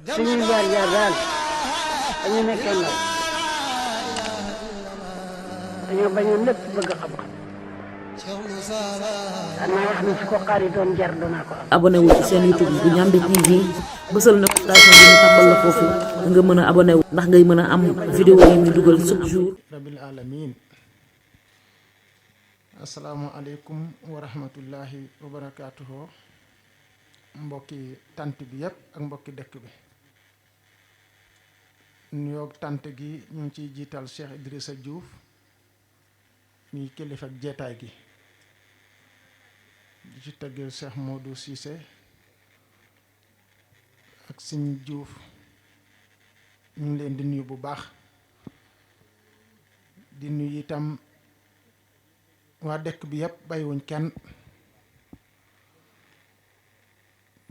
suñuy jaar jaar daal dañu nekkee ndaw dañoo bañoon lépp bëgg xam-xam danaa wax ne su ko xaari doon jar dinaa ko am. abonné wu ci seen YouTube bu Ndiamé TV bësal notification bi ñu tàmbal la foofu nga mën a abonné wu ndax ngay mën a am vidéo yi ñu dugal chaque jour. rabbil alamin assalaamu aleykum wa rahmatullahi wa barakaatuhu mbokki tant bi yëpp ak mbokki dëkk bi nuyoog tant gi ñu ngi ciy jiital Cheikh Idrissa Diouf ñuy kilifa ak jeetaay gi di ci tëggeel Cheikh Modou Cissé ak Sëñ Diouf ñu ngi leen di nuyu bu baax di nuyu itam waa dëkk bi yëpp bàyyiwuñ kenn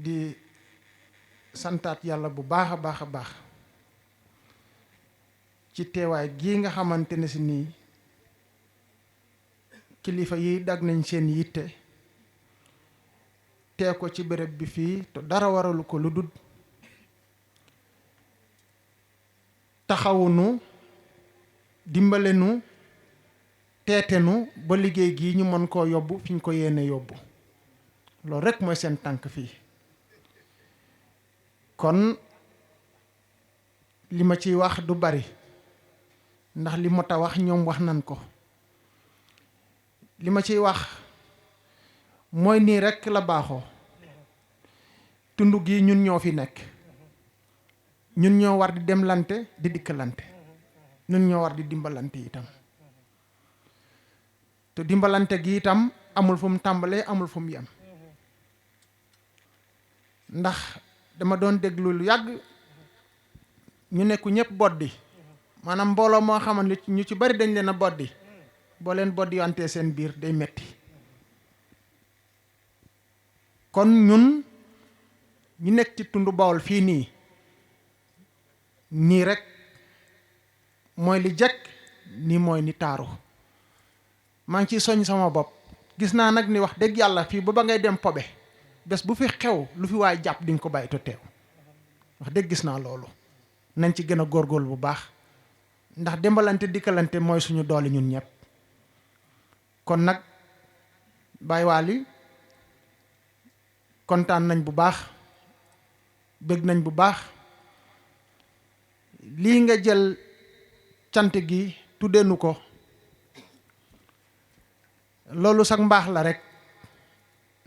di santaat yàlla bu baax a baax a baax ci teewaay gii nga xamante ne si nii kilifa yi dag nañ seen yitte tee ko ci béréb bi fii te dara waralu ko lu dul taxawunu dimbalenu teetenu ba liggéey gii ñu mën koo yóbbu fi ñu ko yéene yóbbu loolu rekk mooy seen tànk fii kon li ma ciy wax du bari ndax li mot a wax ñoom wax nan ko li ma ciy wax mooy nii rekk la baaxoo tund gi ñun ñoo fi nekk ñun ñoo war di demlante di dikkalante ñun ñoo war di dimbalante itam te dimbalante gi itam amul fu mu tàmbalee amul fu mu yem ndax dama doon déglu lu yàgg ñu nekku ñëpp boddi maanaam mbooloo moo xamante ñu ci bari dañ leen a boddi boo leen boddi wante seen biir day metti kon ñun ñu nekk ci tund Bawol fii nii rek mooy li jekk nii mooy ni taaru maa ngi ciy soññ sama bopp gis naa nag ni wax dëgg yàlla fii ba ngay dem pobe bés bu fi xew lu fi waay jàpp dinga ko bàyyi te teew wax dëgg gis naa loolu nañ ci gën a góorgóorlu bu baax ndax dembalante dikkalante mooy suñu doole ñun ñëpp kon nag Baye Waly kontaan nañ bu baax bëgg nañ bu baax lii nga jël cant gi tuddeenu ko loolu sax mbaax la rek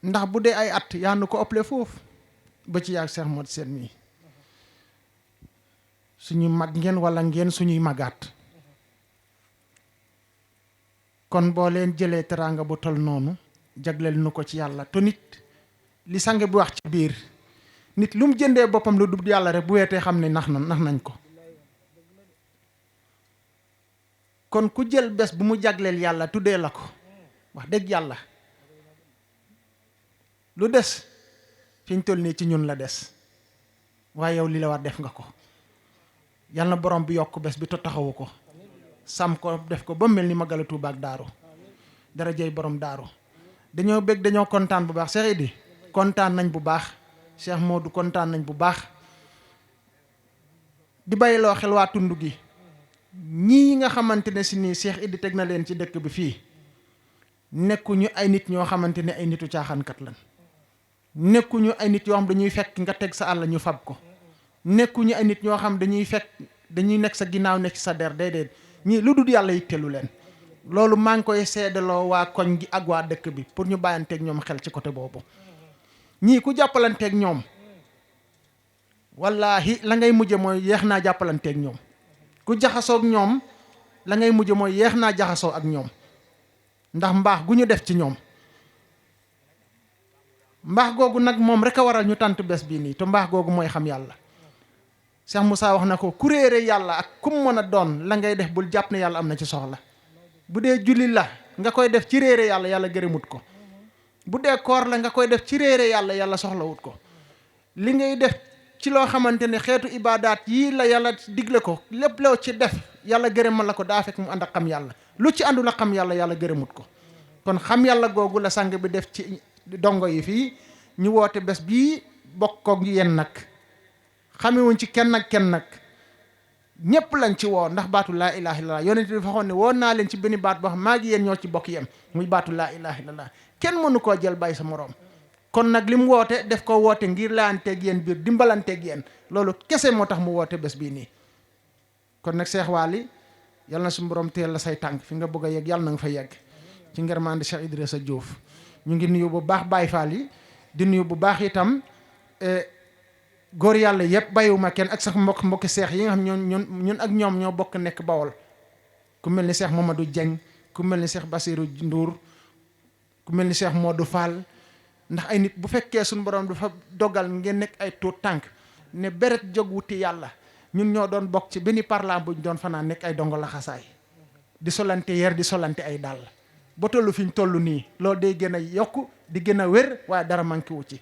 ndax bu dee ay at yaa nu ko ëpple foofu ba ci yàgg Cheikh Modou Sène mii suñuy mag ngeen walla ngeen suñuy magaat kon boo leen jëlee teraanga bu tol noonu jagleel nu ko ci yàlla te nit li sang bi wax ci biir nit lu mu jëndee boppam lu dul yàlla rek bu weetee xam ne nax nañ ko kon ku jël bés bu mu jagleel yàlla tuddee la ko wax dëgg yàlla lu des fi ñu toll nii ci ñun la des waaye yow li la war def nga ko yal na borom bi yokk bés bi te taxawu ko sàmm ko def ko ba mel ni Magalu Tuuba ak daaru dara jëy borom daaru dañoo bëgg dañoo kontaan bu baax Cheikh Idi kontaan nañ bu baax Cheikh Modou kontaan nañ bu baax di bàyyiloo xel waa tund gi ñii nga xamante ne si nii Cheikh Idi teg na leen ci dëkk bi fii nekkuñu ay nit ñoo xamante ne ay nitu caaxaankat lan nekkuñu ay nit yoo xam dañuy fekk nga teg sa àll ñu fab ko nekkuñu ay nit ñoo xam dañuy nekk sa ginnaaw nekk sa der déedéet ñii lu dul yàlla yittelu leen loolu maa ngi koy seedaloo waa koñ gi ak waa dëkk bi pour ñu bàyyanteeg ñoom xel ci côté boobu ñii ku jàppalanteeg ñoom wallaahi la ngay mujje mooy yeex naa jàppalanteeg ñoom ku jaxasoog ñoom la ngay mujje mooy yeex naa jaxasoo ak ñoom ndax mbaax gu ñu def ci ñoom mbaax googu nag moom rek a waral ñu tànt bés bii nii te mbaax googu mooy xam yàlla Cheikh Moussa wax na ko ku réere yàlla ak kum mën a doon la ngay def bul jàpp ne yàlla am na ci soxla bu dee julli la nga koy def ci réere yàlla yàlla gërëmut ko bu dee koor la nga koy def ci réere yàlla yàlla soxlawut ko li ngay def ci loo xamante ne xeetu ibaadaat yii la yàlla digle ko lépp loo ci def yàlla gërëmal la ko daa fekk mu ànd ak xam yàlla lu ci àndul ak xam yàlla yàlla gërëmut ko kon xam yàlla googu la sang bi def ci dongo yi fii ñu woote bés bii bokk ak yéen nag xamewuñ ci kenn ak kenn nag ñépp lañ ci woo ndax baatu laa ilaha illallah yonent bi dafa waxoon ne woon naa leen ci benn baat boo xam maa ngi yéen ñoo ci bokk yem muy baatu laa ilaha illallah kenn mënu koo jël bàyyi sa moroom kon nag li mu woote def ko woote ngir laayanteeg yéen biir dimbalanteeg yéen loolu kese moo tax mu woote bés bii nii kon nag Cheikh Waly yal na suñu borom teel la say tànk fi nga bëgg a yegg yàlla na nga fa yegg ci ngërmande Cheikh Idrissa Diouf ñu ngi nuyu bu baax Baye Fall yi di nuyu bu baax itam góor yàlla yëpp bàyyiwuma kenn ak sax mbokki seex yi nga xam ñun ak ñoom ñoo bokk nekk Bawol ku mel ni Cheikh Mamadou Dieng ku mel ni Cheikh Bassirou Ndour ku mel ni Cheikh Modou Fall ndax ay nit bu fekkee suñu borom dafa dogal ngeen nekk ay tuut tànk ne beret jóg wuti yàlla ñun ñoo doon bokk ci benn parlant buñ doon fanaan nekk ay dongo la xasaay di solante yer di solante ay dàll ba tollu fi ñu toll nii loolu day gën a yokk di gën a wér waaye dara manqué wu ci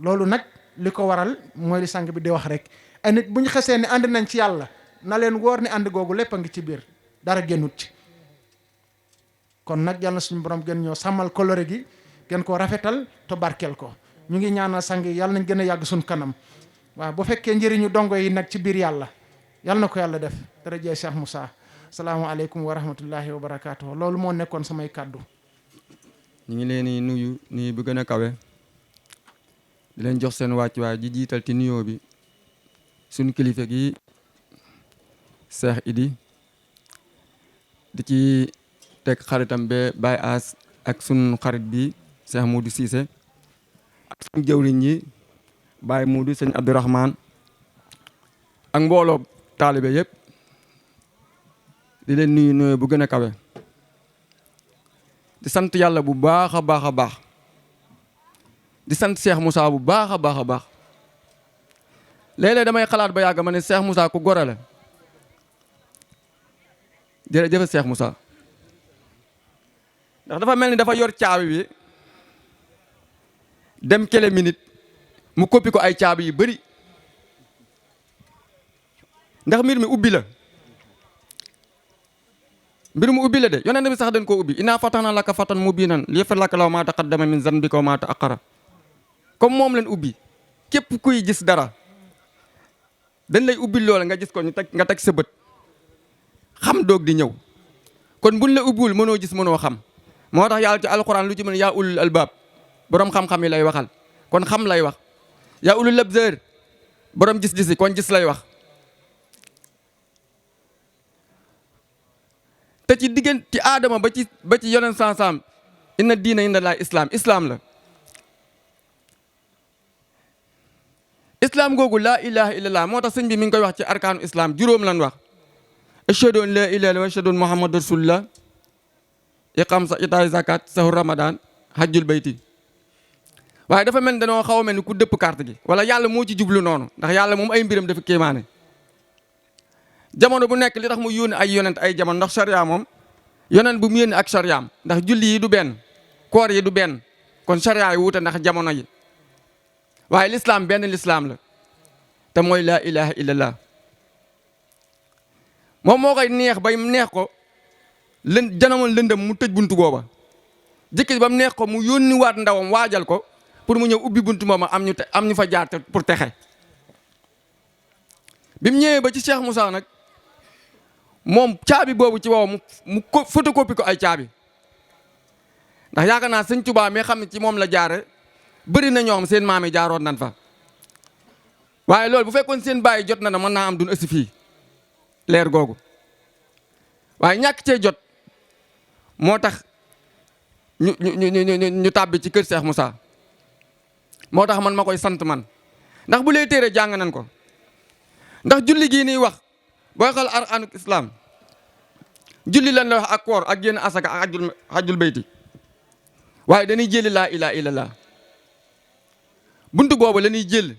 loolu nag li ko waral mooy li sang bi di wax rek ay nit bu ñu xesee ne ànd nañ ci yàlla na leen wóor ni ànd googu lépp a ngi ci biir dara génnut ci kon nag yàlla na suñu borom gën ñoo sàmmal coloré gi gën koo rafetal te barkeel ko ñu ngi ñaanal sang yi yàlla nañ gën a yàgg suñ kanam waaw bu fekkee njëriñu dongo yi nag ci biir yàlla yàlla na ko yàlla def darajee Cheikh Moussa salaamaaleykum wa rahmatullahi wa barakaatu loolu moo nekkoon samay kàddu ñu ngi leen di nuyu nuyu bu gën a kawe di leen jox seen wàccuwaay di jiital ci nuyoo bi suñu kilifa gi Cheikh Idi di ci teg xaritam be Baye As ak sunu xarit bi Cheikh Moudou Cissé ak suñu jëwriñ yi Baye Moudou sëñ Abdourahmane ak mbooloo taalibe yëpp di leen nuyu nuyu bu gën a kawe di sant yàlla bu baax a baax a baax di sant Cheikh Moussa bu baax a baax a baax léeg-léeg damay xalaat ba yàgg ma ne Cheikh Moussa ku gore la jërëjëf Cheikh Moussa ndax dafa mel ni dafa yor caabi bi dem kele minute mu koppi ko ay caabi yu bari ndax mbir mi ubbi la mbir mu ubbi la de yonent bi sax dañ koo ubbi inna fatahna laka fatan mubinan liyaghfir laka maa taqaddama min zanbika wa maa ta'akhkhara comme moom leen ubbi képp kuy gis dara dañ lay ubbi loola nga gis ko nga teg sa bët xam doog di ñëw kon buñ la ubbiwul mënoo gis mënoo xam moo tax yàlla ci alquran lu ci mën yaa ulul albaab borom xam-xam yi lay waxal kon xam lay wax yaa ulul absar borom gis-gis yi kon gis lay wax te ci diggante ci aadama ba ci yonent sansam inna diina inda laa islam la islam googu laa ilaha illallah moo tax sëñ bi mi ngi koy wax ci arkaanu islam juróom lan wax ashhadu an laa ilaha illallah wa ashhadu anna muhammadu rasulullah iqam sa itaay zakat sahur ramadan hajjul bayti waaye dafa mel ni dañoo xaw a mel ni ku dëpp carte gi wala yàlla moo ci jublu noonu ndax yàlla moom ay mbiram dafa kéemaane jamono bu nekk li tax mu yónni ay yonent ay jamono ndax sharia moom yonent bu mu yónni ak shariaam ndax julli yi du benn koor yi du benn kon sharia yi wuute ndax jamono yi waaye l'islam benn l'islam la te mooy laa ilaha illallah moom moo koy neex bay neex ko janamoon lëndëm mu tëj buntu booba jëkkër ba mu neex ko mu yónni waat ndawam waajal ko pour mu ñëw ubbi buntu mooma am ñu fa jaar pour texe bi mu ñëwee ba ci Cheikh Moussa nag moom caabi boobu ci wow mu photocopie ko ay caabi ndax yaakaar naa sëñ Tuubaa mi xam ne ci moom la jaare bëri na ñoom seen maam yi jaaroon nan fa waaye loolu bu fekkoon seen bàyyi jot na mën naa am duñ ëssi fii leer googu waaye ñàkk cee jot moo tax ñu tàbbi ci kër Cheikh Moussa moo tax man ma koy sant man ndax bu lay téere jàng nañ ko ndax julli gii nii wax booy xal arkaanul islam julli lan la wax ak koor ak génn asaka ak hajjul bayti waaye dañuy jëli laa ilaha illallah buntu boobu la ñuy jël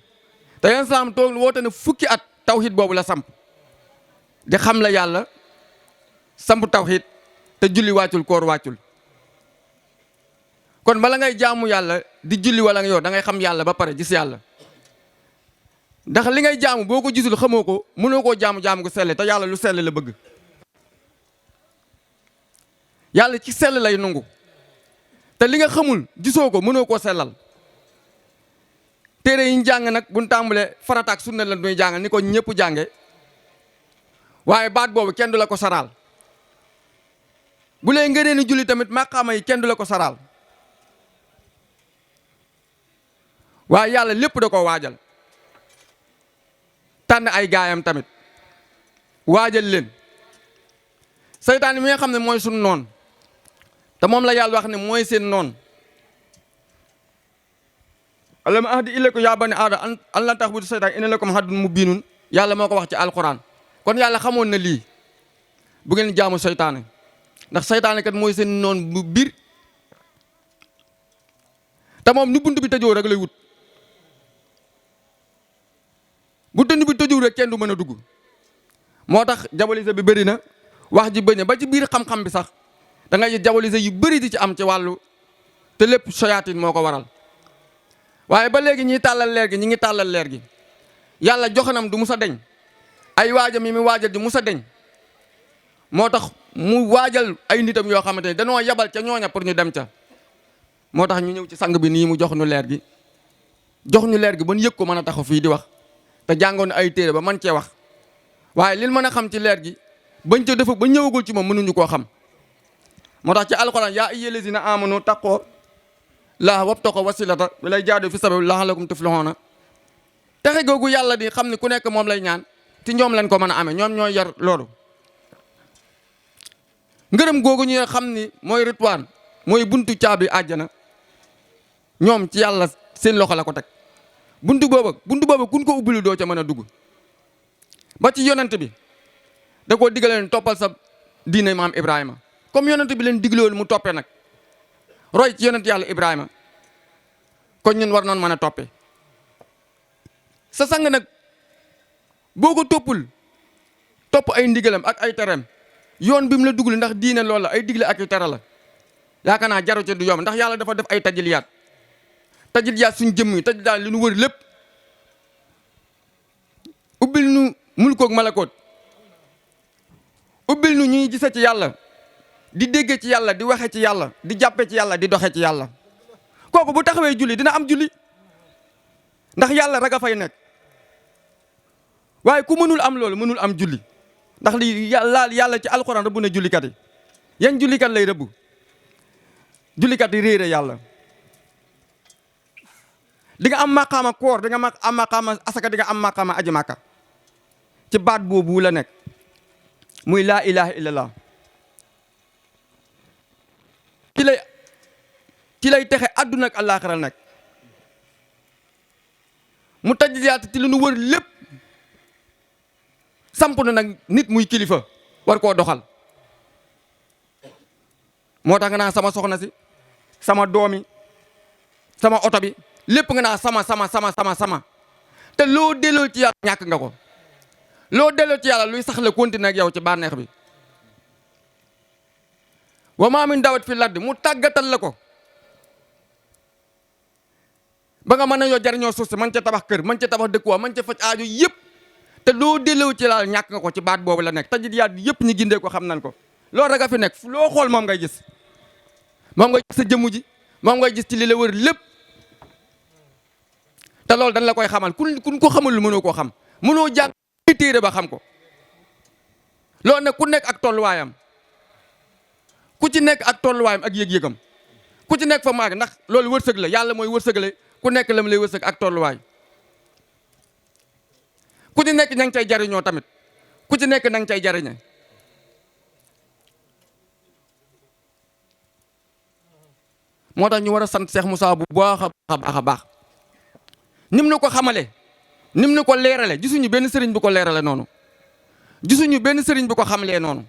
te yenn saam toog woote ne fukki at tawhid boobu la samp di xam la yàlla samp tawhid te julli wàccul koor wàccul kon bala ngay jaamu yàlla di julli wala nga yow da ngay xam yàlla ba pare gis yàlla ndax li ngay jaamu boo ko gisul xamoo ko mënoo koo jaamu ko sell te yàlla lu sell la bëgg yàlla ci sell lay nangu te li nga xamul gisoo ko mënoo koo sellal téere yi ñu jàng nag buñ tàmbalee farata ak sunna la ñuy jàngal ni ko ñëpp jànge waaye baat boobu kenn du la ko saraal bu lee ngënee ni julli tamit maqaama yi kenn du la ko saraal waaye yàlla lépp da ko waajal tànn ay gaayam tamit waajal leen seytaane mi nga xam ne mooy sunu noon te moom la yàlla wax ne mooy seen noon alam ahdi ilaykum yaa bani aadama an laa ta'budu seytaan inna lakum aduwwun mubiinun yàlla moo ko wax ci alquran kon yàlla xamoon na lii bu ngeen jaamu seytaane ndax seytaane kat mooy seen noon bu biir te moom ni bunt bi tëjoo rek lay wut bu tënd bi tëjoo rek kenn du mën a dugg moo tax jabalise bi bëri na wax ji bëri ba ci biir xam-xam bi sax da ngay jabalise yu bëri di ci am ci wàllu te lépp soyaatin moo ko waral waaye ba léegi ñiy tàllal leer gi ñi ngi tàllal leer gi yàlla joxanam du musa deñ ay waajam yi mu waajal di musa deñ moo tax mu waajal ay nitam yoo xamante ne danoo yabal ca ñooña pour ñu dem ca moo tax ñu ñëw ci sang bi nii mu jox ñu leer gi ba ñu yëg ko mën a taxaw fii di wax te jàngoon ay téere ba man cee wax waaye lin mën a xam ci leer gi bañ ca defa ba ñëwagul ci moom mënuñu koo xam moo tax ci alxuraan yaa ayyuhal lazina amanu taqoo laa wabtaqoo wasilata lay jaadu fi sabab la'allakum tuflihuna texe googu yàlla di xam ne ku nekk moom lay ñaan ci ñoom lañ ko mën a amee ñoom ñooy yar loolu ngërëm googu ñu xam ni mooy ritwaan mooy buntu caabi àjjana ñoom ci yàlla seen loxo la ko teg buntu booba kun ko ubbilu doo ca mën a dugg ba ci yonent bi da koo digale leen toppal sa diine maam Ibrahima comme yonent bi leen digloolu mu toppee nag roy ci yonent yàlla Ibrahima kon ñun war noon mën a toppee sa sang nag boo ko toppul topp ay ndigalam ak ay tereem yoon bi mu la dugal ndax diine loolu la ay digle ak ay tere la yaakaar naa jaru ci du yomb ndax yàlla dafa def ay tajiliyaat suñ jëmm yi tajiliyaat li nu wër lépp ubbil nu mulkook malakoot ubbil nu ñuy gise ci yàlla di dégge ci yàlla di waxe ci yàlla di jàppe ci yàlla di doxe ci yàlla kooku bu taxawee julli dina am julli ndax yàlla rek a fay nekk waaye ku mënul am loolu mënul am julli ndax li yàlla ci alxuraan rëbb na jullikat yi yan jullikat lay rëbb jullikat yi réere yàlla di nga am maqaama koor di nga am maqaama asaka di nga am maqaama aji màkka ci baat boobu la nekk muy laa ilaha illallah ci lay texe àdduna ak àllaaxira nekk mu tajliyaat ci lu nu wër lépp samp na nag nit muy kilifa war koo doxal moo tax nga naa sama soxna si sama doomi sama oto bi lépp nga naa sama te loo delloo ci yàlla ñàkk nga ko loo delloo ci yàlla luy sax la continuer ak yow ci bànneex bi wa maa min daawat fi lardi mu tàggatal la ko ba nga mën a yoo jariñoo suuf si man ca tabax kër man ca tabax dëkkuwaa man ca faj aajo yëpp te loo delloo ci yàlla ñàkk nga ko ci baat boobu la nekk tajliyaat yëpp ñi gindee ko xam nañ ko loolu rek a fi nekk loo xool moom ngay gis sa jëmm ji moom ngay gis ci li la wër lépp te loolu dañ la koy xamal kun ko xamul lu mënoo koo xam mënoo jàng téere ba xam ko loolu nag ku nekk ak tolluwaayam ku ci nekk ak tolluwaayam ak yëg-yëgam ku ci nekk fa maag ndax loolu wërsëg la yàlla mooy wërsëgale ku nekk lam lay wërsëg ak tolluwaay ku ci nekk ña ngi cay jariñoo tamit ku ci nekk na nga cay jariñe moo tax ñu war a sant Cheikh Moussa bu baax a baax nim na ko xamale nim na ko leerale gisuñu benn sëriñ bu ko leerale noonu gisuñu benn sëriñ bu ko xamlee noonu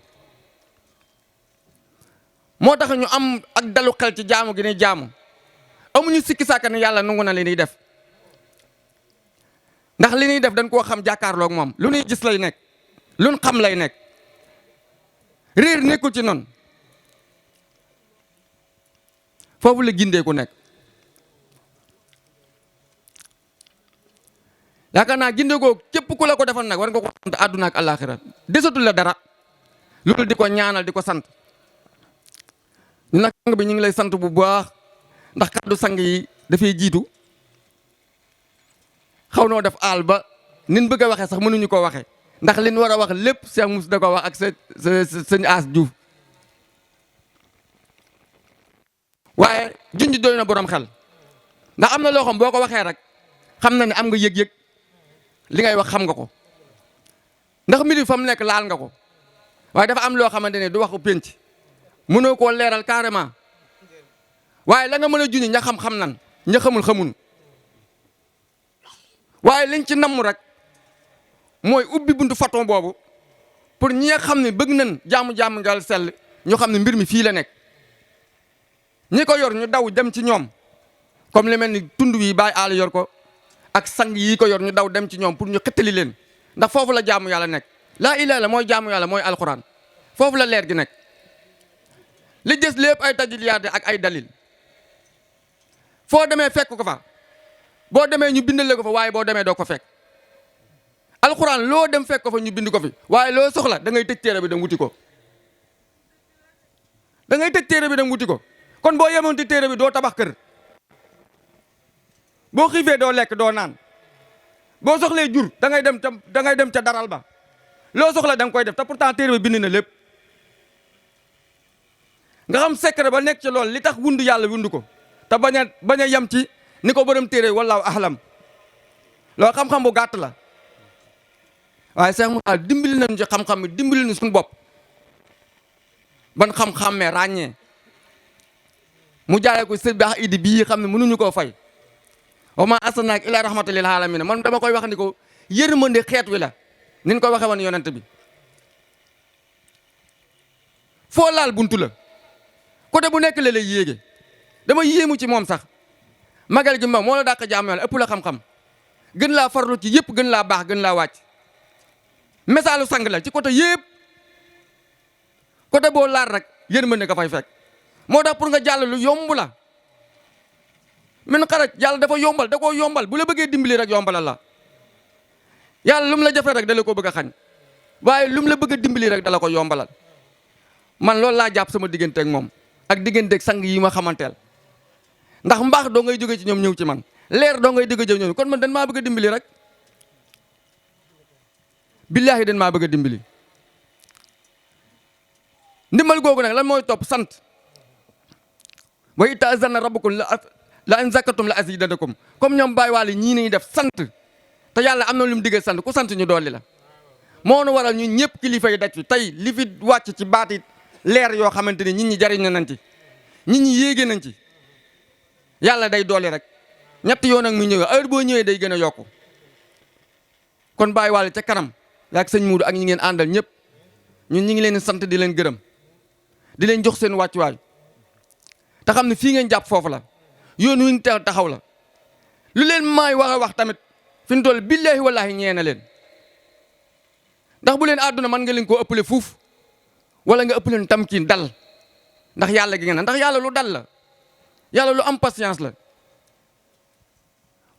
moo tax ñu am ak dalu xel ci jaamu gi ne jaamu amuñu sikki sàkka ne yàlla nangu na li ñuy def ndax li ñuy def dañ koo xam jàkkaarloog moom lu ñuy gis lay nekk luñ xam lay nekk réer nekkul ci noonu foofu la gindee ku nekk yaakaar naa gindee ko képp ku la ko defal nag war nga ko sant àdduna ak àllaaxira desatul la dara loolu di ko ñaanal di ko sant ñu nag sang bi ñu ngi lay sant bu baax ndax kàddu sang yi dafay jiitu xaw noo def aal ba nin bëgg a waxee sax mënuñu ko waxee ndax liñ war a wax lépp Cheikh Moussa da ko wax ak sëñ As Diouf waaye junj doy na borom xel ndax am na loo xam boo ko waxee rek xam na ne am nga yëg-yëg li ngay wax xam nga ko ndax mbir fa mu nekk laal nga ko waaye dafa am loo xamante ne du waxu pénc mënoo koo leeral carrément waaye la nga mën a junj ña xam-xam nan ña xamul xamunu waaye liñ ci namm rek mooy ubbi buntu faton boobu pour ñi nga xam ne bëgg nañ jaamu ngal sell ñu xam ne mbir mi fii la nekk ñi ko yor ñu daw dem ci ñoom comme li mel ni tund wi bàyyi aal yor ko ak sang yi ko yor ñu daw dem ci ñoom pour ñu xettali leen ndax foofu la jaamu yàlla nekk laa ilaaha illa mooy jaamu yàlla mooy alxuraan foofu la leer gi nekk li des lépp ay tajliyaat ak ay dalil foo demee fekk ko fa boo demee ñu bindale ko fa waaye boo demee doo ko fekk alxuraan loo dem fekk ko fa ñu bind ko fi waaye loo soxla da ngay tëj téere bi dem wuti ko da ngay tëj téere bi dem wuti ko kon boo yemoon ci téere bi doo tabax kër boo xiifee doo lekk doo naan boo soxlee jur da ngay dem ca daral ba loo soxla da nga koy def te pourtant téere bi bind na lépp nga xam secret ba nekk ci loolu li tax wundu yàlla wundu ko te bañ a yem ci ni ko borom téere wallaahu ahlam loolu xam-xam bu gàtt la waaye Cheikh Moussa dimbali nañu ci xam-xam bi dimbali nañu suñu bopp ban xam-xammee ràññee mu jaaree ko sëñ baax idi bii xam ne mënuñu koo fay wa maa arsalnaaka illaa rahmatan lil aalamiin man dama koy wax ni ko yërmande xeet wi la ni ñu ko waxee woon yonent bi foo laal buntu la côté bu nekk la lay yéege dama yéemu ci moom sax magal gi moo la dàq jaamu yàlla ëpp la xam-xam gën laa farlu ci yëpp gën laa baax gën laa wàcc misaalu sang la ci côté yëpp côté boo laal rek yërmande nga fay fekk moo tax pour nga jàll lu yomb la min xaraj yàlla dafa yombal da koo yombal bu la bëggee dimbali rek yombalal la yàlla lu mu la jafe rek dala ko bëgg a xañ waaye lu mu la bëgg a dimbali rek dala ko yombalal man loolu laa jàpp sama digganteeg moom ak digganteeg sang yi ma xamanteel ndax mbaax doo ngay jóge ci ñoom ñëw ci man leer doo ngay jóge ci ñoom kon man dañ maa bëgg a dimbali rek billaahi dañ maa bëgg a dimbali ndimbal googu nag lan mooy topp sant wa ita'azzana rabbukum la in zakartum la azidannakum comme ñoom bàyyi waale ñii nañu def sant te yàlla am na lu mu digal sant ku sant ñu dolli la moo nu waral ñun ñëpp kilifa yi daj fi tey li fi wàcc ci baati leer yoo xamante ni nit ñi jariñ nañ ci nit ñi yéege nañ ci yàlla day dolli rek ñetti yoon ak mu ñëwee heure boo ñëwee day gën a yokku kon bàyyi waale ca kanam yaag sëñ Muudu ak ñi ngeen àndal ñëpp ñun ñi ngi leen sant di leen gërëm di leen jox seen wàccuwaay te xam ne fii ngeen jàpp foofu la yoon wi ñu taxaw la lu leen maay wax a wax tamit fi mu toll billaahi wallaahi ñee na leen ndax bu leen àdduna man nga leen koo ëppale fuuf wala nga ëppale tamkiin dal ndax yàlla gi nga ndax yàlla lu dal la yàlla lu am patience la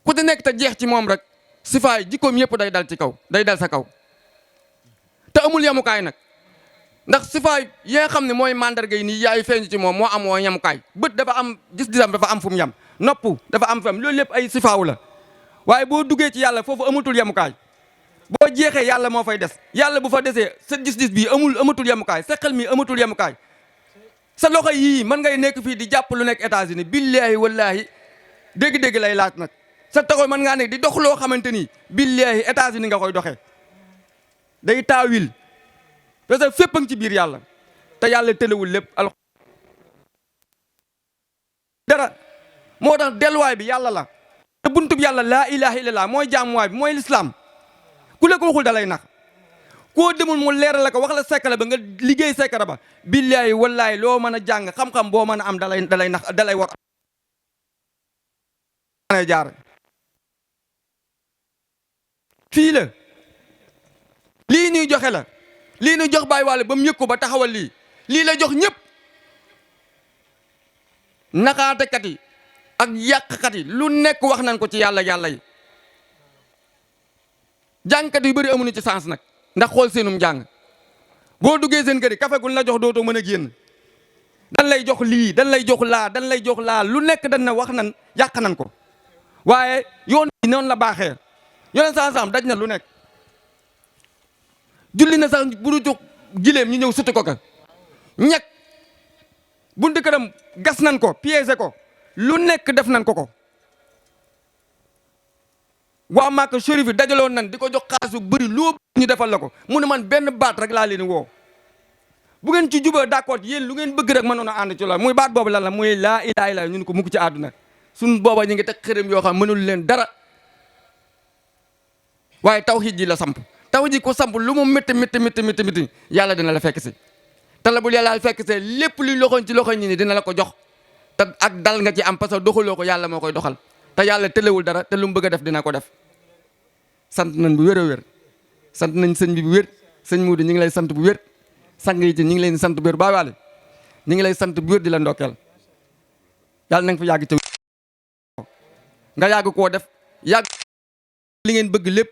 ku di nekk te jeex ci moom rek sifaay jikkoom yëpp day dal ci kaw day dal sa kaw te amul yamukaay nag ndax sifaay yi nga xam ne mooy mandarga yi nii yaay feeñ ci moom moo am woo yamukaay bët dafa am gis-gisam dafa am fu mu yam nopp dafa am fu mu loolu lépp ay sifaaw la waaye boo duggee ci yàlla foofu amatul yamukaay boo jeexee yàlla moo fay des yàlla bu fa desee sa gis-gis bii amatul yamukaay sa xel mi amatul yamukaay sa loxo yii mën ngay nekk fii di jàpp lu nekk États-Unis billaahi wallaahi dégg-dégg lay laaj nag sa taxaw mën ngaa nekk di dox loo xamante ni billaahi États-Unis nga koy doxee day taawil parce que fépp a ngi ci biir yàlla te yàlla tëlewul lépp dara moo tax delluwaay bi yàlla la te buntub yàlla laa ilaha illallah mooy jaamuwaay bi mooy lislaam ku la ko waxul da lay nax koo demul mu leeral la ko wax la sekkara ba nga liggéey sekkara ba billaahi wallaahi loo mën a jàng xam-xam boo mën a am dalay nax dalay war a jaar fii la lii ñuy joxe la lii ñuy jox bàyyi waale ba mu yëg ko ba taxawal lii la jox ñëpp naxaatekat yi ak yàqkat yi lu nekk wax nañ ko ci yàlla yi jàngkat yu bëri amuñu ci sens nag ndax xool seenum jàng boo duggee seen kër yi kafe gun la jox dootoo mën a génn dan lay jox lii dan lay jox laa lu nekk dañ na wax nan yàq nan ko waaye yoon bi noonu la baaxee yoneen saa saam daj na lu nekk julli na sax bu du jox gileem ñu ñëw suti ko ka ñeg buntu këram gas nan ko piégé ko lu nekk def nan ko waa Màkka Chérif yi dajaloon nan di ko jox xaalis bu bëri loo ñu defal la ko mu ne man benn baat rek laa leen woo bu ngeen ci juba d'accord yéen lu ngeen bëgg rek mënoon a ànd ci loolu muy baat boobu lan la muy laa ilaaha illallaah ñu ko mukk ci àdduna suñ booba ñu ngi teg xërëm yoo xam mënul leen dara waaye tawhiid ji la samp tawhiid ji ko samp lu mu métti yàlla dina la fekk si te la bul yàlla fekk see lépp luy loxoon ci loxoon ñi ni dina la ko jox te ak dal nga ci am parce que doxaloo ko yàlla moo koy doxal te yàlla tëlewul dara te lu mu bëgg a def dina ko def sant nañ bu wér a wér sant nañ sëñ bi bu wér sëñ Muudu ñu ngi lay sant bu wér sang yi ci ñu ngi leen sant bu wér baa waale ñu ngi lay sant bu wér di la ndokkeel yàlla na nga fa yàgg te nga yàgg koo def yàgg li ngeen bëgg lépp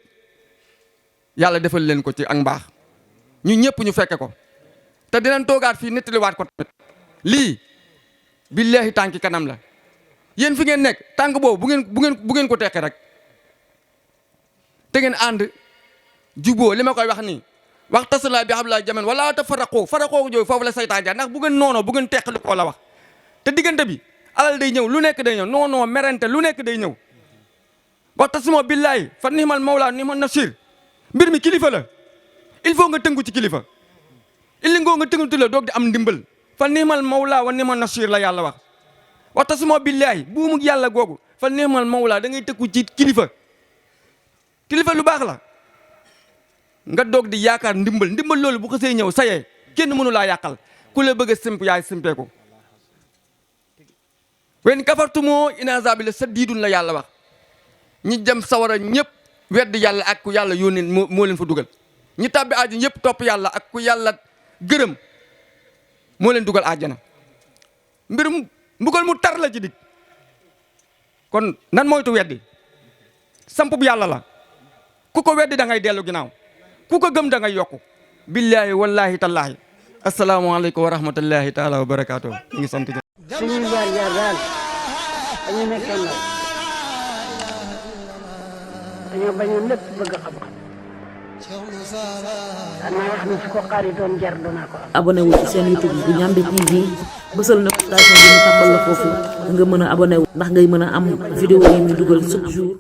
yàlla defal leen ko ci ak mbaax ñu ñëpp ñu fekke ko te dinañ toogaat fii nettaliwaat ko tamit lii billaahi tànki kanam la yéen fi ngeen nekk tànk boobu bu ngeen ko teqee rek te ngeen ànd juboo li ma koy wax nii waxtasilaa bi hablillaahi jamii'an wala tafarraqu faraqoo jooyu foofu la saytaan jaar ndax bu ngeen noonoo bu ngeen teqali koo la wax te diggante bi alal day ñëw lu nekk day ñëw noonoo merente lu nekk day ñëw waxtasimoo billaahi fa ni'mal mawlaa ni'man nasiir mbir mi kilifa la il faut nga tënku ci kilifa illi ngoo nga tënkuti la doog di am ndimbal fa ni'mal mawlaa wa ni'man nasiir la yàlla wax waxtasimoo billaahi buumu yàlla googu fa ni'mal mawlaa da ngay tëkku ci kilifa lu baax la nga doog di yaakaar ndimbal loolu bu xasee ñëw sayee kenn mënu laa yàqal ku la bëgg a simp yaay simpeeku wen kafartumoo inna azaabi la sadiidun la yàlla wax ñi jëm sawara ñëpp wedd yàlla ak ku yàlla yónnee moo leen fa dugal ñi tàbbi àjjana ñëpp topp yàlla ak ku yàlla gërëm moo leen dugal àjjana mbirum mbugal mu tar la ci dig kon nan moytu weddi samp bu yàlla la ku ko weddi da ngay dellu ginnaaw ku ko gëm da ngay yokku billaahi wallaahi tallaahi asalaamaaleykum wa rahmatullahi taala wa barakaatu ñu ngi sant suñuy jaar jaar daal dañu nekkoon nag dañoo bañoon lépp bëgg xam-xam xanaa wax ni su ko xaaritoon jar doonaa ko am. abonné wu ci seen YouTube bu Ndiamé TV bësal notification bi ñu tàmbal la foofu nga mën a abonné wu ndax ngay mën a am vidéo yi ñu dugal chaque jour.